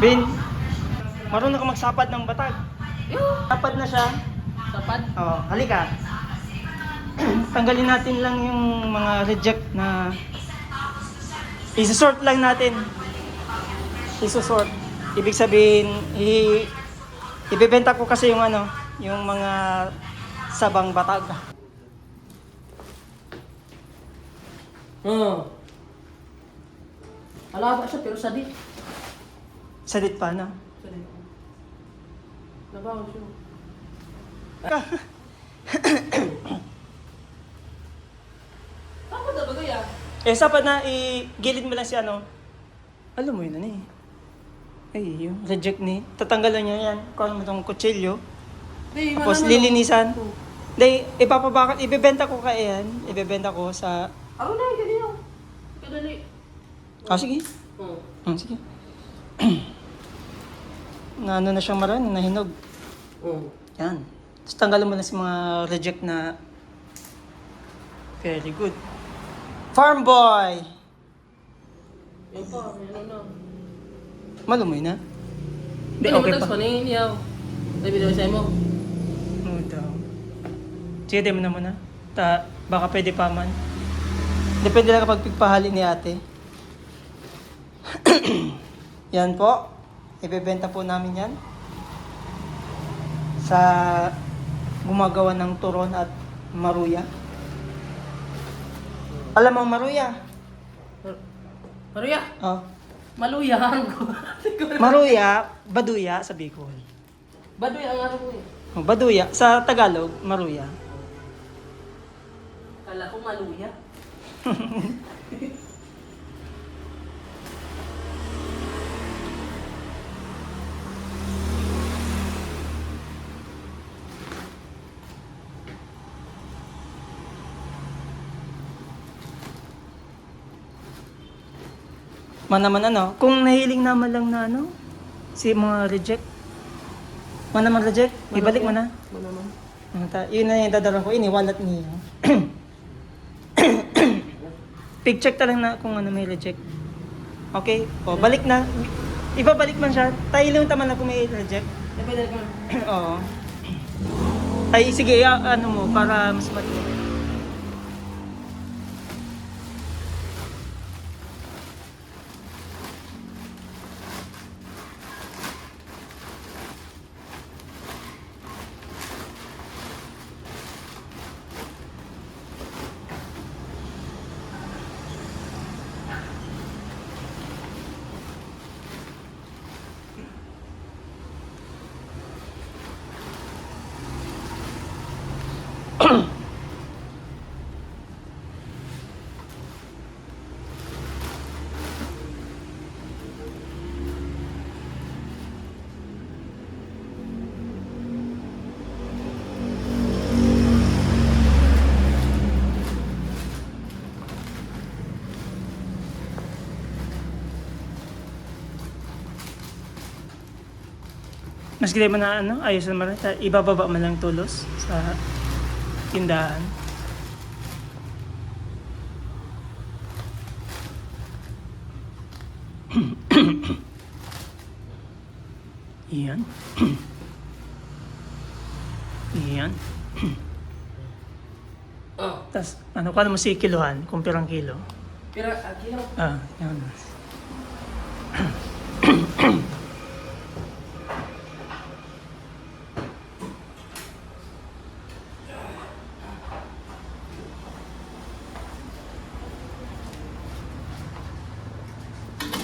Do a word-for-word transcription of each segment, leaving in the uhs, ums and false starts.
Bin, marunong ka magsapad ng batag. Sapad na siya. Sapad? Oh, halika. Tanggalin natin lang yung mga reject na isusort lang natin. Isusort. Ibig sabihin, i- ibebenta ko kasi yung ano, yung mga sabang batag. Oh. Alaba siya, pero sadit. Sadit pa, no? Sadit. Labaw siya. Tama na ba, gaya? Eh, sapat na, igilid mo lang si ano. Alam mo yun, ano eh. Ay, yung reject ni. Tatanggalan niya yan. Kung ano mo itong kutsilyo. Di, tapos mananong lilinisan. Oh. Di, ipapabakal, ibebenta ko kaya yan. Ibebenta ko sa Ako na, dali yun. Kadali. Ah, sige. Oh. Hmm, sige. Na ano na siyang maran, nahinog. Oh. Yan. Tapos tanggalan mo lang sa mga reject na very good. Farm boy! Yan pa, yan na. Malumoy na? Hindi, Ano okay mo pa. Tags pa ni Niyaw? Sabi daw sa'yo mo. Ano daw? Sige, di mo na muna. Ta, baka pwede pa man. Depende lang kapag pigpahali ni ate. Yan po. Ibebenta po namin yan. Sa gumagawa ng turon at maruya. Alam mo ang maruya? Mar-, Maruya? Oh. Maluya. Siguro. Maruya, baduya sa Bicol. Baduya ang araw ko eh. Oh, baduya. Sa Tagalog, maruya. Kala ko maluya. Manaman ano, kung nahiling naman lang na ano, si mga reject. Manaman reject, ibalik mo na. Manaman. Ang ta-, yun na yung dadara ko, ini, wallet niyo. Pig-check ta lang na kung ano may reject. Okay? O, balik na. Ibabalik man siya. Tayo lang tama na kung may reject. Nabalik mo. Oo. Ay, sige, ya-, ano mo, para mas mali. Mas ginawa na ano, ayos naman na, ibababa man lang tolos sa tindahan. Iyan. Iyan. Oh. Tas, ano, kung ano mo si kilohan, kung pirang kilo. Pira, ah, kilo? Ah, yan.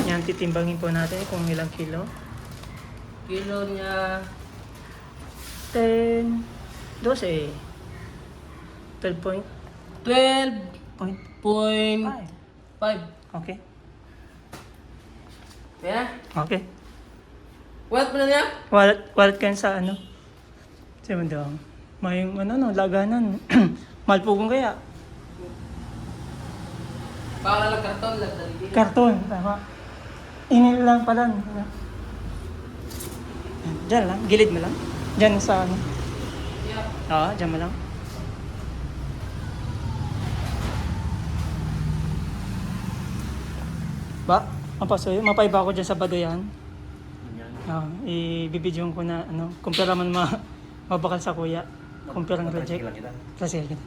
Yan, titimbangin po natin kung ilang kilo. Kilo niya. Ten, doce. Twelve point. Twelve point five. Point five. Okay. Kaya? Okay. Wallet mo na niya? Wallet, wallet kayo sa ano? Sa mo daw. Mayong ano, no, laganan. Malpugon kaya? Para lang karton, lang dali. Karton, tama. Ini lang pala. Diyan lang, gilid mo lang. Diyan sa ano. Yeah. Oo, diyan mo lang. Ba? Ang pasoy, mapaiba ako diyan sa baduyan. Ah, ibibidyohan ko na, ano, kung pira man ma-, mabakal sa kuya. Kung pirang reject. Tricycle lang kita. Tricycle kita.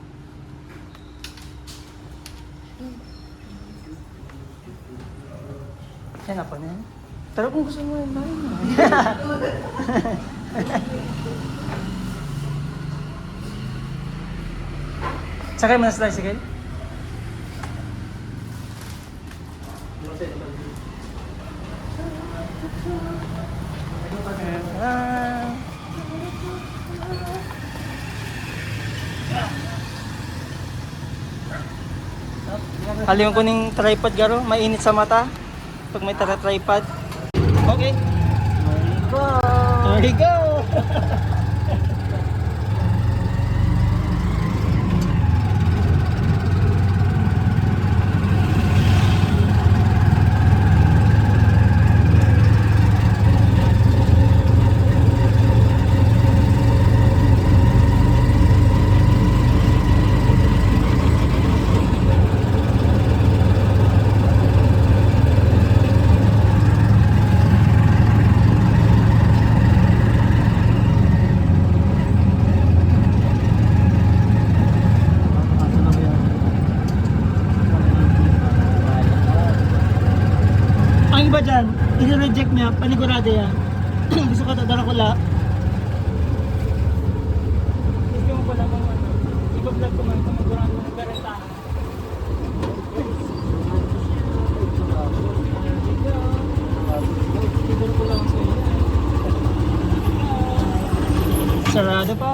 Yan, apo na yan. Pero kung gusto mo, yan, bahay mo. Sakay mo na sa tricycle? Ayan. Aliwan ko ning tripod, garo. Mainit sa mata. Pag may tara tripod. Okay. There you go. Ang iba dyan, i-reject niya, panigurado yan. Gusto ko ito, dara ko la. Gusto mo pala kung ano, iba-vlog ko man, kung magurado ng karentahan. Sarado pa.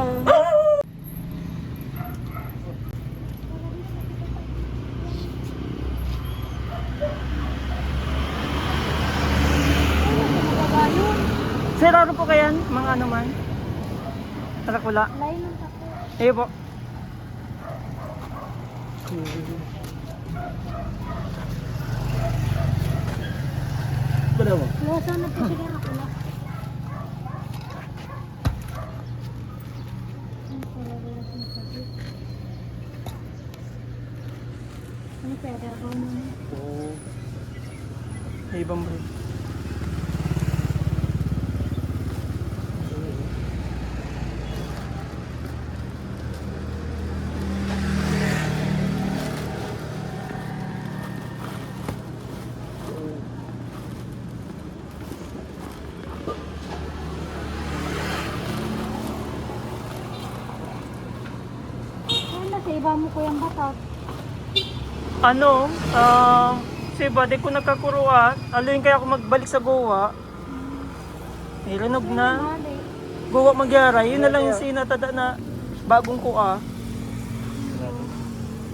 Sir, ano po kayan? Mga ano man? Tarakula. Lain ng tako. Ayun po. Wala mo. Wala, saan nagpapigil ako na? Ano pwede ako mo? Oo. May ibang breed. Ano na sa iba mo, Kuyang Batak? Ano, ah, sa iba, di ko nagkakuruan. Aluin kaya ako magbalik sa Goa. Irinog na. Balik. Goa magyara. Yun na lang yung sinatada na bagong kuha.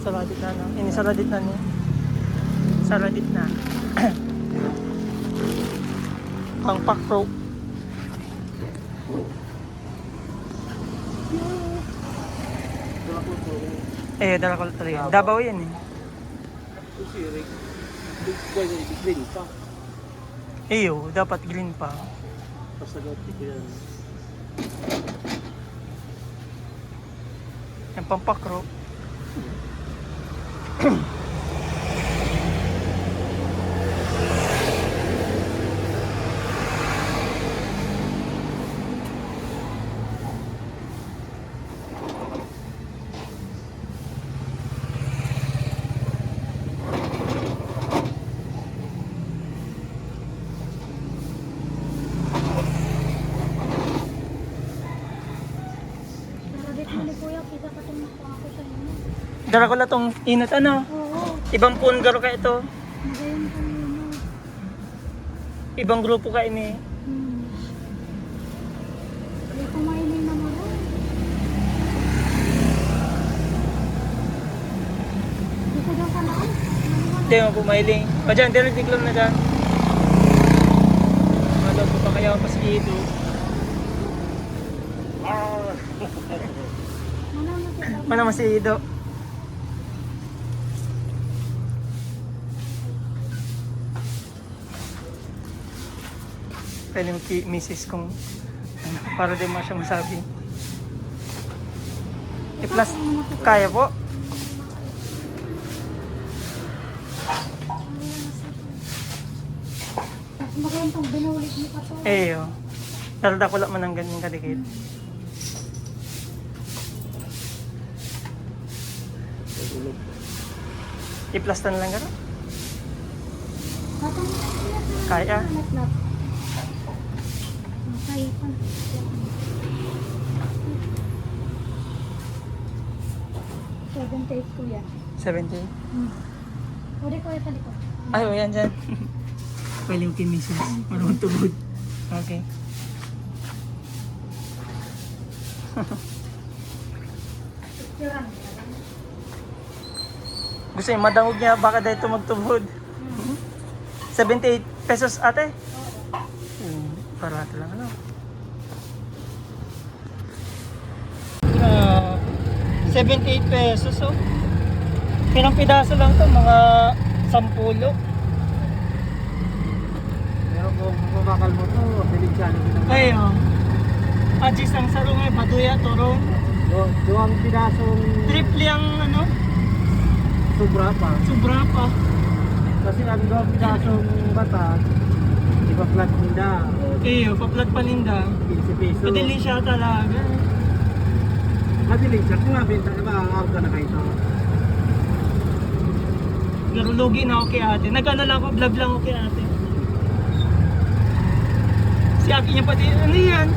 Saradit na, no? Ini saradit na niya. Saradit na. Ang pakro. Eh, dala ko talaga. Davao yan eh. Green pa. Iyo, dapat green pa. Basta dapat ito yan. Yung pampakro. Saradit mo ni Kuya, kita pa itong nakuha ko sa inyo. Dara ko lang itong inot, ano? Oo. Ibang puon garo ka ito. Magayon pa yun, no? Ibang grupo ka ini. Hmm. Hindi ko mahiling na mo rin. Hindi ko daw ka na. Hindi mo po mahiling. O dyan, direct iklon na dyan. Ano po ba kaya ako pa si Ido? Mana mo si Ido? Mana mo si Ido? Pwede mo ki-, misis kung ano, para di mo siya masabi. I-plus, kaya po? Mas magandang binulit mo pa to. Eh, oh. Pero dakula man ang ganyan kadikit. I-plus na lang gano'n. Kaya. Okay pa. Seventy-eight, kuya. Seventy? Hmm. Pwede, kuya, talikod. Ay, o, yan dyan. Pwede yung kimisis. Marunong tubod. Okay. Gusto niya madangog niya, baka dahil ito magtubod. Seventy-eight pesos, ate? Hmm, barato lang, ano? Ah, seventy-eight pesos, oh. Ilang pidaso lang to? Mga sampulo. Pero kung mabakal mo to, delikado din naman. Ay, oh. Ajis ang sarong eh, batuya, turong. Do, do ang pirasong Triple ang ano, sobra pa. Sobra pa. Kasi ang do ang pirasong bata, ipa-flat ninda. Iyo, pa-flat pa ninda. Quince pesos. Madali siya talaga. Madali siya. Kung mabenta na ba, ang ka na kayo. Narulugi na ako kay ate. Nag-ano lang ako, vlog lang ako kay ate. Si ate niya pati, ano yan?